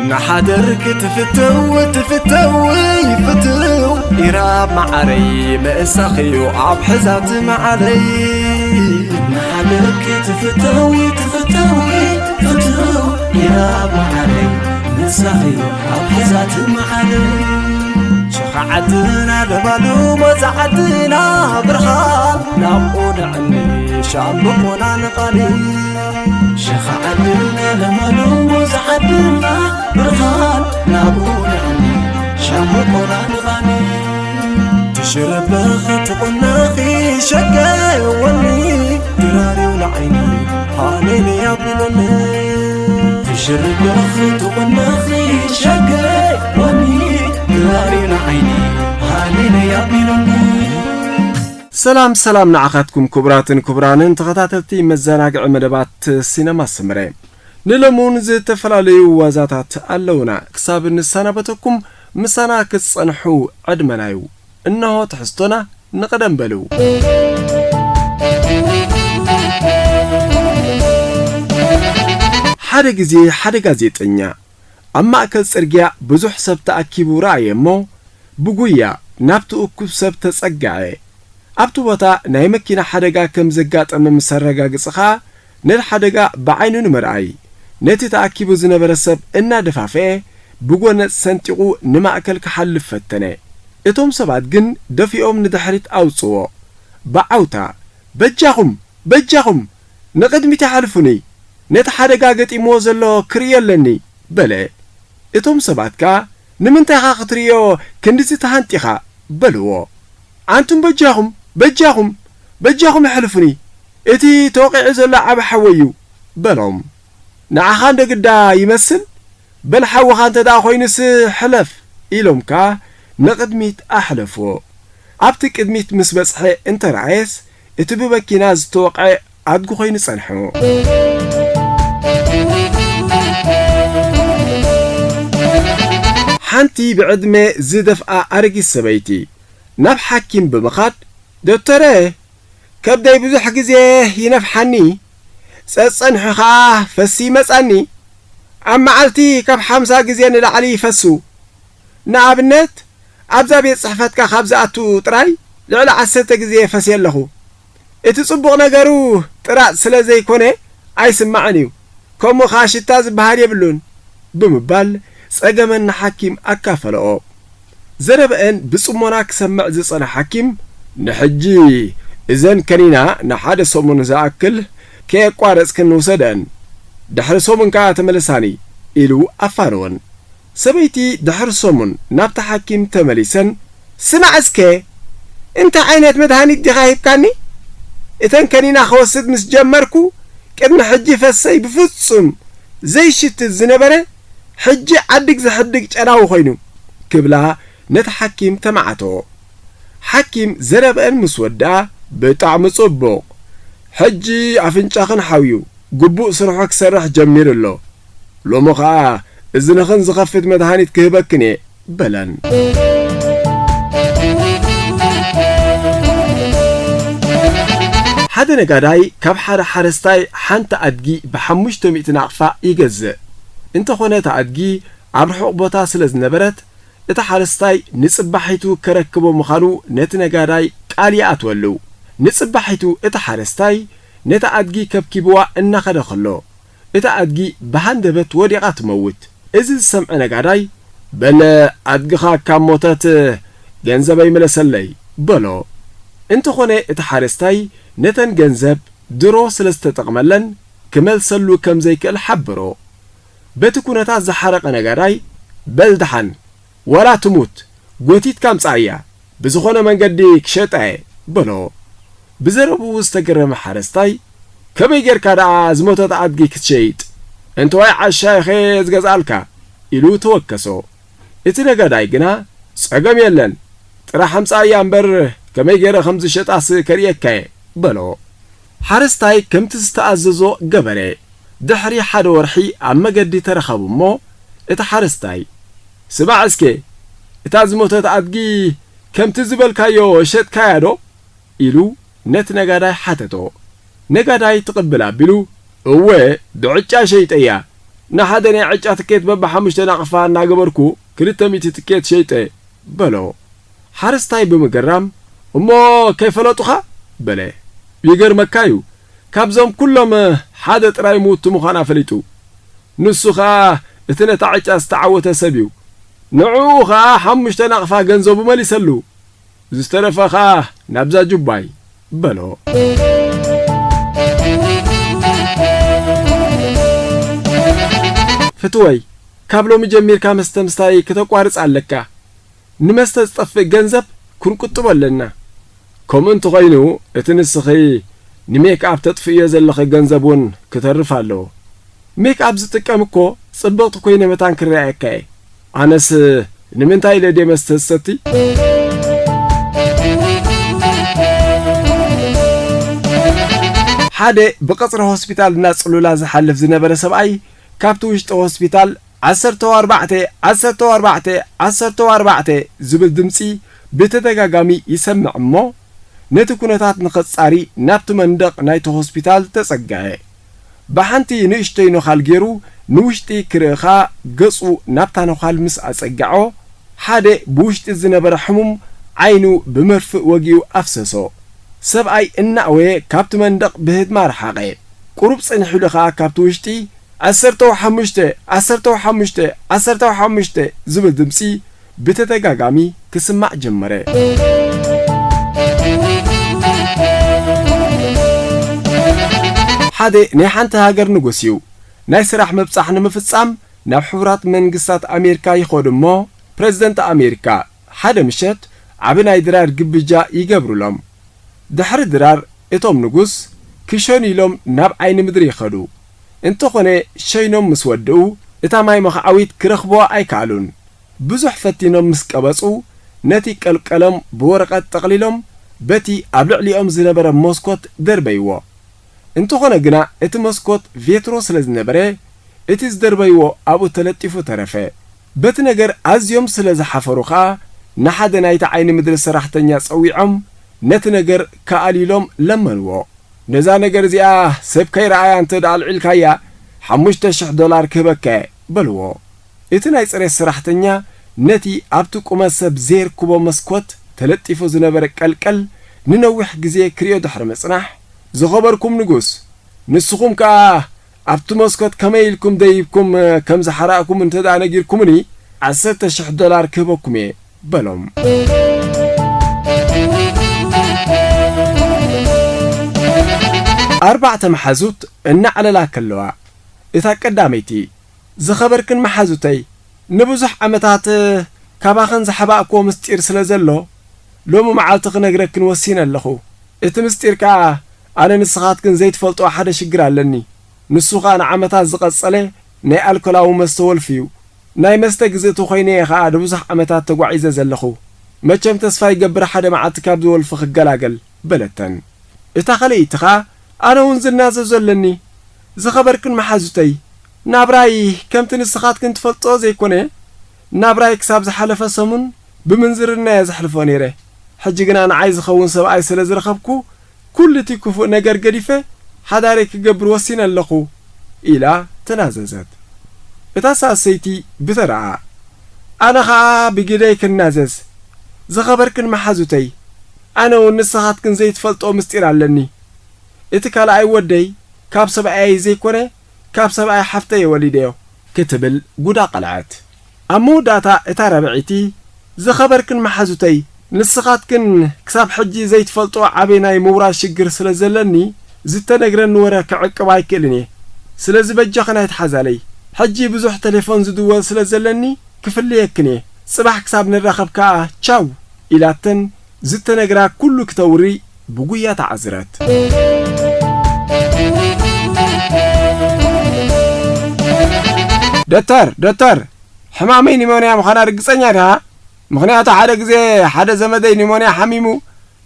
ንሓደር ክትፍተው ትፍተው ይፍትው ኢራብ መዓረይ ምእሳኽዩ ኣብ ሕዛት መዓለይ። ንሓደር ክትፍተው ትፍተው ይፍትው ኢራብ መዓረይ ምእሳኽዩ ኣብ ሕዛት መዓለይ። ሸኻ ዓድና ለባሉ ሞዛ ዓድና ብርሃን ናብኡ ንዕኒ ሻምብቆና ንቓኒ። ሸኻ ዓድና ለባሉ ሞዛ ዓድና ብርሃን ናብኡ ንዕኒ ሻምብቆና ንቓኒ። ትሽረበኺ ትቑነኺ ሸገወኒ ድራርዩ ንዓይኒ ሃሌሉያ ኣቢሉኒ። ትሽርበኺ ትቑነኺ ሸገወኒ ድራርዩ ንዓይኒ ሃሌሉያ ኣቢሉኒ። ሰላም ሰላም ንዓኻትኩም ክቡራትን ክቡራንን ተኸታተልቲ መዘናግዒ መደባት ሲነማ ስምረ። ንሎሙን ዝተፈላለዩ ዋዛታት ኣለውና። ክሳብ ንሰናበተኩም ምሳና ክትጸንሑ ዕድመናዩ። እነሆ ትሕዝቶና ንቐደም በሉ። ሓደ ግዜ ሓደ ጋዜጠኛ ኣብ ማእከል ጽርግያ ብዙሕ ሰብ ተኣኪቡ ረኣየ እሞ፣ ብጉያ ናብቲ እኩብ ሰብ ተጸግዐ። ኣብቲ ቦታ ናይ መኪና ሓደጋ ከም ዘጋጠመ ምስ ኣረጋግጸ ኸኣ፣ ነቲ ሓደጋ ብዓይኑ ንምርኣይ፣ ነቲ ተኣኪቡ ዝነበረ ሰብ እናደፋፍኤ፣ ብጎነጽ ሰንጢቑ ንማእከል ክሓልፍ ፈተነ። እቶም ሰባት ግን ደፊኦም ንድሕሪት ኣውጽዎ። ብዓውታ፣ "በጃኹም! በጃኹም! ንቕድሚት ኣሕልፉኒ! ነቲ ሓደጋ ገጢምዎ ዘሎ ክርእዮ ኣለኒ!" በለ። እቶም ሰባት ከኣ፣ "ንምንታይ ኢኻ ክትርእዮ ክንድዚ ተሃንጢኻ?" በልዎ። "ኣንቱም በጃኹም፣ በጃኹም፣ በጃኹም ኣሕልፉኒ! እቲ ተወቒዑ ዘሎ ዓቢ ሓወይ እዩ!" በሎም። "ንዓኻ እንዶ ግዳ ይመስል? በል ሓውኻ እንተ ደኣ ኮይኑስ ሕለፍ!" ኢሎም ከኣ ንቕድሚት ኣሕለፍዎ። ኣብቲ ቅድሚት ምስ በጽሐ እንተ ረኣየስ፣ እቲ ብመኪና ዝተወቕዐ ኣድጉ ኮይኑ ጸንሑ። ሓንቲ ብዕድመ ዝደፍኣ ኣረጊት ሰበይቲ ናብ ሓኪም ብምኻድ፣ "ዶክተረ፣ ከብደይ ብዙሕ ግዜ ይነፍሓኒ፣ ጸጸንሑ ኸኣ ፈሲ ይመጻኒ። ኣብ መዓልቲ ካብ ሓምሳ ግዜ ንላዕሊ ይፈሱ። ንኣብነት፣ ኣብዛ ቤት ጽሕፈትካ ካብ ዝኣቱ ጥራይ ልዕሊ ዓሰርተ ግዜ ፈስየ ኣለኹ። እቲ ጽቡቕ ነገሩ ጥራጥ ስለ ዘይኮነ ኣይስማዕን እዩ። ከምኡ ኸኣ ሽታ ዝበሃል የብሉን" ብምባል ጸገመን ንሓኪም ኣካፈለኦ። ዘረበአን ብጽሞና ክሰምዕ ዝጸንሐ ሓኪም፣ "ንሕጂ እዘን ከኒና ንሓደ ሰሙን ዝኣክል ከየቋረጽክን ውሰደን፣ ድሕሪ ሰሙን ከኣ ተመለሳኒ" ኢሉ ኣፋነወን። ሰበይቲ ድሕሪ ሰሙን ናብቲ ሓኪም ተመሊሰን፣ "ስማዕ እስከ፣ እንታይ ዓይነት መድሃኒት ዲኻ ሂብካኒ? እተን ከኒና ክወስድ ምስ ጀመርኩ፣ ቅድሚ ሕጂ ፈሰይ ብፍጹም ዘይሽትት ዝነበረ፣ ሕጂ ዓድግ ዘሕድግ ጨናዊ ኮይኑ" ክብላ ነቲ ሓኪም ተማዓቶ። ሓኪም ዘረበአን ምስ ወድኣ፣ "ብጣዕሚ ጽቡቕ፣ ሕጂ ኣፍንጫኽን ሓውዩ፣ ግቡእ ስርሑ ክሰርሕ ጀሚሩ ኣሎ። ሎሚ ኸኣ እዝንኽን ዝኸፍት መድሃኒት ክህበክን እየ" በለን። ሓደ ነጋዳይ ካብ ሓደ ሓረስታይ ሓንቲ ኣድጊ ብሓሙሽተ ሚእቲ ናቕፋ ይገዝእ። እንተኾነ እታ ኣድጊ ኣብ ርሑቕ ቦታ ስለ ዝነበረት፣ እቲ ሓረስታይ ንጽባሒቱ ከረክቦ ምዃኑ ነቲ ነጋዳይ ቃል ይኣትወሉ። ንጽባሒቱ እቲ ሓረስታይ ነታ ኣድጊ ከብኪብዋ እናኸደ ከሎ፣ እታ ኣድጊ ብሃንደበት ወዲቓ ትመውት። እዚ ዝሰምዐ ነጋዳይ፣ "በለ ኣድግኻ ካብ ሞተት ገንዘበይ ምለሰለይ" በሎ። እንተኾነ እቲ ሓረስታይ ነተን ገንዘብ ድሮ ስለ ዝተጠቕመለን ክመልሰሉ ከም ዘይክእል ሓበሮ። በቲ ኩነታት ዝሓረቐ ነጋዳይ፣ "በል ደሓን፣ ዋላ ትሙት፣ ጎቲትካ ኣምጽኣያ፣ ብዝኾነ መንገዲ ክሸጣ እየ" በሎ። ብዘረብኡ ዝተገረመ ሓረስታይ፣ "ከመይ ጌርካ ደኣ ዝሞተት ኣድጊ ክትሸይጥ? እንተዋይ ዓሻ ኢኸ ዝገዝኣልካ?" ኢሉ ተወከሶ። እቲ ነጋዳይ ግና፣ "ጸገም የለን፣ ጥራሕ ኣምጽኣያ እምበር ከመይ ጌረ ከም ዝሸጣስ ከርእየካ እየ" በሎ። ሓረስታይ ከምቲ ዝተኣዘዞ ገበረ። ድሕሪ ሓደ ወርሒ ኣብ መገዲ ተረኸቡ እሞ፣ እቲ ሓረስታይ፣ "ስማዕ እስከ፣ እታ ዝሞተት ኣድጊ ከምቲ ዝበልካዮ ሸጥካያ ዶ?" ኢሉ ነቲ ነጋዳይ ሓተቶ። ነጋዳይ ትቕብል ኣቢሉ፣ "እወ፣ ብዕጫ ሸይጠያ፣ ንሓደ ናይ ዕጫ ትኬት በብሓሙሽተ ናቕፋ እናገበርኩ ክልተ ሚእቲ ትኬት ሸይጠ በሎ። ሓረስታይ ብምግራም፣ "እሞ ከይፈለጡኻ?" በለ። ይገርመካ እዩ፣ ካብዞም ኩሎም ሓደ ጥራይ ምውቲ ምዃና ፈሊጡ። ንሱ ኸኣ እቲ ነታ ዕጫ ዝተዓወተ ሰብ እዩ። ንዕኡ ኸኣ ሓሙሽተ ናቕፋ ገንዘቡ መሊሰሉ። ዝተረፈ ኸኣ ናብዛ ጁባይ በሎ። ፍትወይ፣ ካብ ሎሚ ጀሚርካ መስተ ምስታይ ክተቋርጽ ኣለካ። ንመስተ ዝጠፍእ ገንዘብ ክንቁጥቦ ኣለና። ከምኡ እንተኾይኑ፣ እቲ ንስኺ ንሜክኣፕ ተጥፍእዮ ዘለኺ ገንዘብ እውን ክተርፍ ኣለዎ። ሜክኣፕ ዝጥቀም እኮ ጽብቕቲ ኮይነ መታን ክረኣየካ እየ። ኣነስ ንምንታይ ኢለ ድየ መስተ ዝሰቲ? ሓደ ብቐጽሪ ሆስፒታል እናጽሉላ ዝሓልፍ ዝነበረ ሰብኣይ፣ ካብቲ ውሽጢ ሆስፒታል፣ "ዓሰርተ ኣርባዕተ፣ ዓሰርተ ኣርባዕተ፣ ዓሰርተ ኣርባዕተ" ዝብል ድምጺ ብተደጋጋሚ ይሰምዕ እሞ፣ ነቲ ኩነታት ንኸጻሪ ናብቲ መንደቕ ናይቲ ሆስፒታል ተጸግዐ። ብሓንቲ ንእሽተይ ነዃል ገይሩ ንውሽጢ ክርእኻ ገጹ ናብታ ነዃል ምስ ኣጸግዖ፣ ሓደ ብውሽጢ ዝነበረ ሕሙም ዓይኑ ብመርፍእ ወጊኡ ኣፍሰሶ። ሰብኣይ እናእወየ ካብቲ መንደቕ ብህድማ ረሓቐ። ቁሩብ ጸኒሑሉ ኸኣ ካብቲ ውሽጢ፣ "ዓሰርተ ሓሙሽተ፣ ዓሰርተ ሓሙሽተ፣ ዓሰርተ ሓሙሽተ" ዝብል ድምጺ ብተደጋጋሚ ክስማዕ ጀመረ። ሓደ ናይ ሓንቲ ሃገር ንጉስ እዩ። ናይ ስራሕ ምብጻሕ ንምፍጻም ናብ ሕቡራት መንግስታት ኣሜሪካ ይኸዱ እሞ፣ ፕረዚደንት ኣሜሪካ ሓደ ምሸት ዓቢ ናይ ድራር ግብጃ ይገብሩሎም። ድሕሪ ድራር እቶም ንጉስ ክሸኑ ኢሎም ናብ ዓይኒ ምድሪ ይኸዱ። እንተኾነ ሸይኖም ምስ ወድኡ፣ እታ ማይ መኽዓዊት ክረኽብዋ ኣይከኣሉን። ብዙሕ ፈቲኖም ምስ ቀበጹ፣ ነቲ ቀልቀሎም ብወረቐት ጠቕሊሎም በቲ ኣብ ልዕሊኦም ዝነበረ መስኮት ደርበይዎ። እንተኾነ ግና እቲ መስኮት ቬትሮ ስለ ዝነበረ፣ እቲ ዝደርበይዎ ኣብኡ ተለጢፉ ተረፈ። በቲ ነገር ኣዝዮም ስለ ዝሓፈሩ ኸኣ፣ ንሓደ ናይቲ ዓይኒ ምድሪ ሰራሕተኛ ጸዊዖም ነቲ ነገር ከኣልይሎም ለመንዎ። "ነዛ ነገር እዚኣ ሰብ ከይረኣያ እንተ ደኣ ኣልዒልካያ፣ ሓሙሽተ ሽሕ ዶላር ክህበካ እየ" በልዎ። እቲ ናይ ጽሬት ሰራሕተኛ ነቲ ኣብቲ ቁመት ሰብ ዘይርክቦ መስኮት ተለጢፉ ዝነበረ ቀልቀል ንነዊሕ ግዜ ክርእዮ ድሕሪ ምጽናሕ፣ "ዝኸበርኩም ንጉስ፣ ንስኹም ከኣ ኣብቲ መስኮት ከመይ ኢልኩም ደይብኩም ከም ዝሓራእኩም እንተ ደኣ ነጊርኩምኒ፣ ዓሰርተ ሽሕ ዶላር ክህበኩም እየ" በሎም። ኣርባዕተ መሓዙት እናዕለላ ከለዋ፣ እታ ቀዳመይቲ፣ "ዝኸበርክን መሓዙተይ፣ ንብዙሕ ዓመታት ካባኽን ዝሓባእክዎ ምስጢር ስለ ዘሎ፣ ሎሚ መዓልቲ ክነግረክን ወሲነ ኣለኹ። እቲ ምስጢር ከኣ ኣነ ንስኻትክን ዘይትፈልጥኦ ሓደ ሽግር ኣለኒ። ንሱ ኸኣ ንዓመታት ዝቐጸለ ናይ ኣልኮላዊ መስተ ወልፊ እዩ። ናይ መስተ ግዝእቲ ኾይነ እየ ኸኣ ንብዙሕ ዓመታት ተጓዒዘ ዘለኹ። መቸም ተስፋ ይገብር ሓደ መዓልቲ ካብዚ ወልፊ ክገላገል" በለተን። እታ ኸልኣይቲ ኸኣ፣ "ኣነ እውን ዝናዘዞ ኣለኒ። ዝኸበርክን መሓዙተይ፣ ናብራይ ከምቲ ንስኻትክን ትፈልጥኦ ዘይኮነ፣ ናብራይ ክሳብ ዝሓለፈ ሰሙን ብምንዝርና እየ ዘሕልፎ ነይረ። ሕጂ ግና ንዓይ ዝኸውን ሰብኣይ ስለ ዝረኸብኩ፣ ኩሉ እቲ ክፉእ ነገር ገዲፈ ሓዳረይ ክገብር ወሲነ ኣለኹ" ኢላ ተናዘዘት። እታ ሳሰይቲ ብተራኣ፣ "ኣነ ኸኣ ብግደይ ክናዘዝ። ዝኸበርክን መሓዙተይ፣ ኣነ እውን ንስኻትክን ዘይትፈልጥኦ ምስጢር ኣለኒ። እቲ ካልኣይ ወደይ ካብ ሰብኣየይ ዘይኮነ፣ ካብ ሰብኣይ ሓፍተይ እየ ወሊደዮ" ክትብል ጉዳ ቀልዐት። ኣብ መወዳእታ እታ ራብዐይቲ፣ "ዝኸበርክን መሓዙተይ፣ ንስኻትክን ክሳብ ሕጂ ዘይትፈልጥኦ ዓቢ ናይ ምውራስ ሽግር ስለ ዘለኒ፣ ዝተነግረኒ ወረ ክዕቅብ ኣይክእልን እየ። ስለዚ በጃኽን ኣይትሓዛለይ። ሕጂ ብዙሕ ቴሌፎን ዝድወል ስለ ዘለኒ፣ ክፍለየክን እየ። ጽባሕ ክሳብ ንራኸብ ከኣ ቻው" ኢላተን ዝተነግራ ኩሉ ክተውሪ ብጉያ ተዓዝረት። "ዶክተር፣ ዶክተር፣ ሕማመይ ኒሞንያ ምዃና ርግጸኛ ዲኻ? ምኽንያቱ ሓደ ግዜ ሓደ ዘመደይ ኒሞንያ ሓሚሙ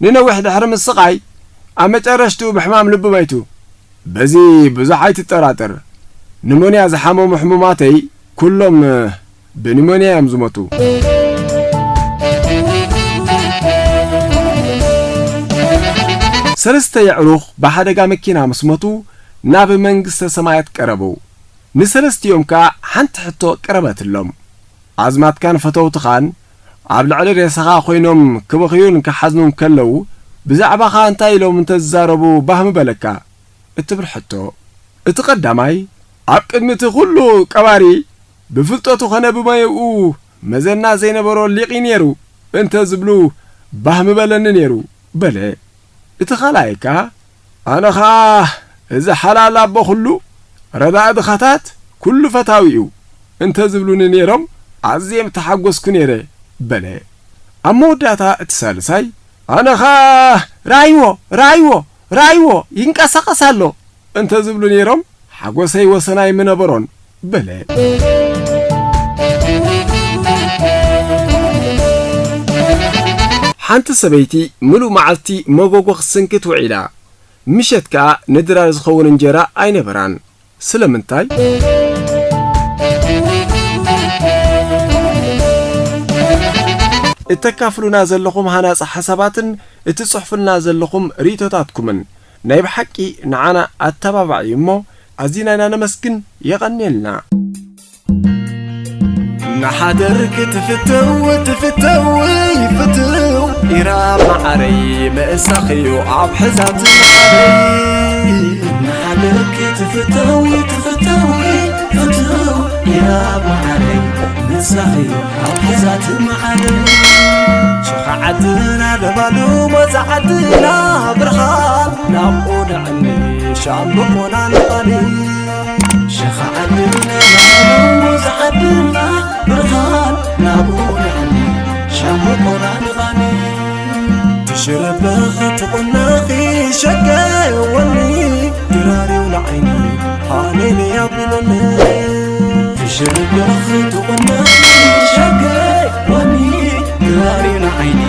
ንነዊሕ ድሕሪ ምስቓይ ኣብ መጨረሽትኡ ብሕማም ልቢ መይቱ። በዚ ብዙሕ ኣይትጠራጠር። ኒሞንያ ዝሓመሙ ሕሙማተይ ኩሎም ብኒሞንያ እዮም ዝሞቱ።" ሰለስተ የዕሩኽ ብሓደጋ መኪና ምስ ሞቱ ናብ መንግስተ ሰማያት ቀረቡ። ንሰለስቲኦም ከኣ ሓንቲ ሕቶ ቀረበትሎም። ኣዝማትካን ፈተውትኻን ኣብ ልዕሊ ሬሳኻ ኮይኖም ክበኽዩን ክሓዝኑን ከለዉ፣ ብዛዕባኻ እንታይ ኢሎም እንተዝዛረቡ ባህ ምበለካ? እትብል ሕቶ። እቲ ቀዳማይ፣ ኣብ ቅድሚ እቲ ኩሉ ቀባሪ፣ ብፍልጠቱ ኸነ ብመይኡ መዘና ዘይነበሮ ሊቕ እዩ ነይሩ እንተ ዝብሉ ባህ ምበለኒ ነይሩ፣ በለ። እቲ ኻልኣይ ከኣ፣ ኣነ ኸኣ እዚ ሓላል ኣቦ ኹሉ ረዳኢ ድኻታት ኩሉ ፈታዊ እዩ እንተ ዝብሉኒ ነይሮም ኣዝየ ምተሓጎስኩ ነይረ፣ በለ። ኣብ መወዳእታ እቲ ሳልሳይ፣ ኣነ ኸኣ ርኣይዎ፣ ርኣይዎ፣ ርኣይዎ ይንቀሳቐስ ኣሎ እንተ ዝብሉ ነይሮም ሓጎሰይ ወሰን ኣይምነበሮን፣ በለ። ሓንቲ ሰበይቲ ምሉእ መዓልቲ መጎጎ ክትስንክት ውዒላ፣ ምሸት ከኣ ንድራር ዝኸውን እንጀራ ኣይነበራን። ስለምንታይ? እተካፍሉና ዘለኹም ሃናጺ ሓሳባትን እትጽሕፉልና ዘለኹም ርእይቶታትኩምን ናይ ብሓቂ ንዓና ኣተባባዒ እዩ እሞ፣ ኣዚና ኢና ነመስግን። የቐንየልና። እናሓደርክ ትፍተው ትፍተው ፍትው ኢራ መዓረይ ምእሳኽዩ ኣብ ሕዛት መዓረይ። እናሓደርክ ትፍተው ትፍተው ፍትው ኢራ መዓረይ ምእሳኽዩ ኣብ ሕዛት መዓረይ። ሸኻ ዓድና ለባሉ መዛ ዓድና ብርሃን ናብኡ ንዕኒ ሻምብቆና ንቐኒ። ሸኻ ዓድና ለባሉ መዛ ዓድና ብርሃን ናብኡ ንዕኒ ሻምብቆና ንቐኒ። ትሽረበኺ ትቑነኺ ሸገወኒ ድራሪው ንዓይኒ ሃሌሉያ ብለኒ። ትሽርበኽ ትቑነኺ ሸገወኒ ድራሪ ንዓይኒ